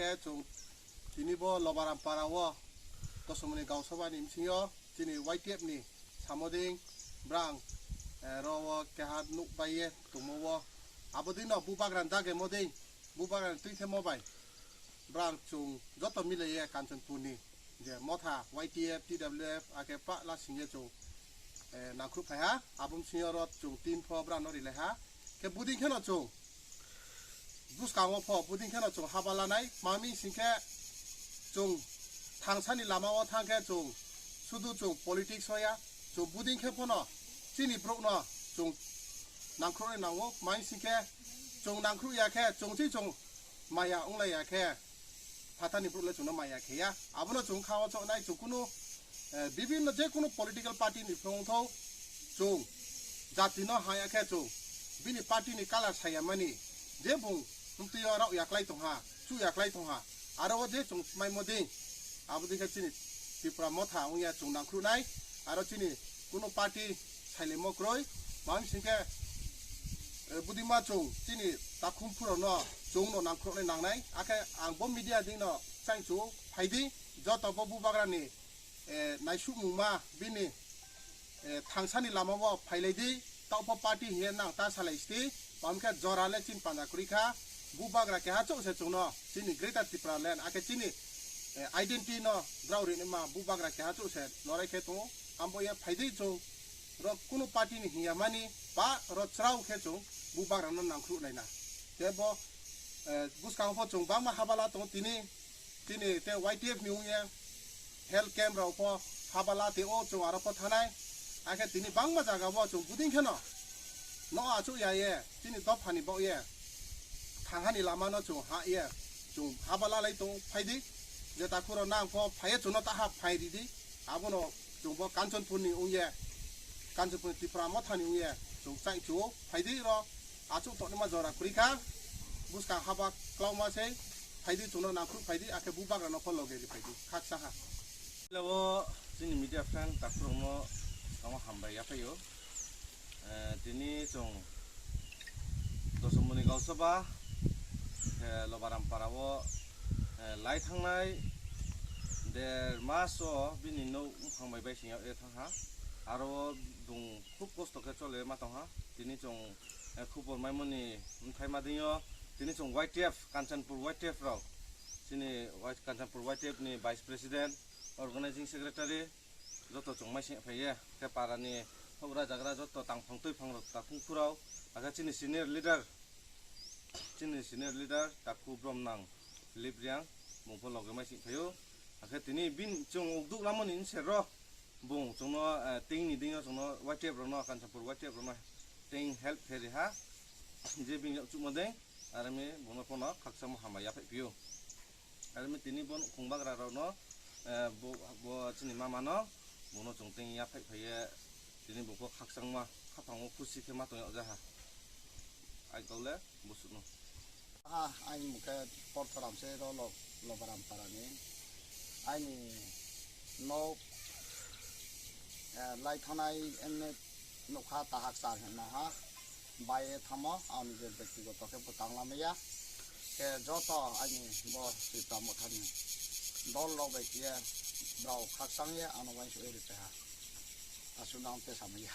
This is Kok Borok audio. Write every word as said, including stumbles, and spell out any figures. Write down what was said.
Khe chwng tini bo Lobaram para o Dosomoni Gausabha ni bisingo chini Y T F ni samoding brang, eh, ro o keha nuk bai ye tongmo o. Abo dino bubagra dage moding, bubagra twi themo bai brang chwng joto mile ye Kanchanpur ni je motha Y T F, T W F, ake pa la singye chwng, eh, nangkhruk phai ha. Abo bisingo ro chwng tin pho brang no rilai ha. Khe buding kheno chwng bwskango pho buding kheno chwng haba lanai. Mami singkhe chwng thangsani lama o thangkhe chwng sudu chwng politics hoya, chwng buding khe phano chini borok no chwng nangkhruknai nango. Mai singkhe chwng nangkhruk ya khe chwng chi chwng maya wnglai ya khe phatani borok le chwngno maya khe ya. Abono chwng kha o choknai chwng kunu, eh, bibinno je kunu political party ni phrwng thok chwng jati no haya khe chwng bini party ni colour saya mani je bung mtwi o rok yaklai tongha, chu yaklai tongha. Aro o je chwng mai mo ding, abo ding khe chini Tripura motha wngya chwng nangkhruknai. Aro chini kunu party sailemo kwrwi, mami singkhe, eh, budima chwng chini takhum phuro no chwng no nangkhruknai nangnai. Akhe ang bo media ding no chainchu phaidi, joto bo bubagra ni, eh, naisukmung ma bini, eh, thangsani lama o phailai di, taobo party hiye nang ta salai sti, mamkhe jora le chin panda kwrwi kha, bubagra keha chok se chwngno chini Greater Tipraland, akhe chini, eh, identity no drao rini ma bubagra keha chok se lorai khe tongo, ambo ye phaidi chwng ro kunu party ni hiya mani ba ro chwrao khe chwng bubagra no nangkhruk naina. Tei bo, eh, bwskango pho chwng bangma habala tongo tini, tini tei Y T F ni wngya health camp rao pho habala tei o chwng aro pho thanai. Akhe tini bangma jaga o chwng buding kheno no achuk ya ye chini dophani bo ye thanghani lama no chwng ha ye chwng habala lai tong phaidi. Je takhuro nang pho phaiye chwngno taha phai ridi. Abono chwng bo Kanchanpur ni wngya, Kanchanpur ni Tipra motha ni wngya chwng chai chuo phaidi ro. Achuk toknima jora kwrwi kha, bwskang haba klauma se phaidi, chwngno nangkhruk phaidi, akhe bubagra no pho loge ri phaidi, khaksa ha. Hello, chini media friend, takhurokno tamo hambai yaphaio. Eh, tini chwng Dosomoni Gausabha, eh, Lobaram para o, eh, lai thangnai der mas o bini nok buphang bai bai sing yag ye thang ha. Aro bung khub kosto khe chole ma tong ha. Tini chwng, eh, khubor maimoni wngthai ma dingyo. Tini chwng Y T F, Kanchanpur Y T F rok. Chini Y-, Kanchanpur Y T F ni Vice President, Organizing Secretary, joto chwng mai sing phai ye. Khe para ni houhgra jagra joto tangphang twiphang rok takhung khurao. Akhe chini senior leader, chini senior leader takhu Bromnang Philip Riang, bung pho loge mai sing phaio. Akhe tini bin chwng ugduk lamoni inser ro. Bung chwngno, eh, ting ni dingno chwngno Y T F rokno, Kanchanpur Y T F rokno ting help khe ri ha. Je bini yakchumo deng, arami bungno phano khakchangma hambai yaphai phio. Arami tini bo nukhung bagra rokno, eh, bo, bo chini mama no, bungno chwng ting yaphai phaiye, tini bungkho khakchangma, khaphango khusi khe ma tong yag jaha. Ai kaule, busukno. Ah, aini mukhe Porthoram se ro lo-, Lobaram parani. Aini nok, eh, lai thanai enne nokha tahak char hinna ha. Bai ye thamo, ani je bektigoto khe bwtang lamaya. Khe joto aini bo Tipra mothani dol rok bai khe brao khakchang ye ano uansuk eri peha. Aswk nang te samaya.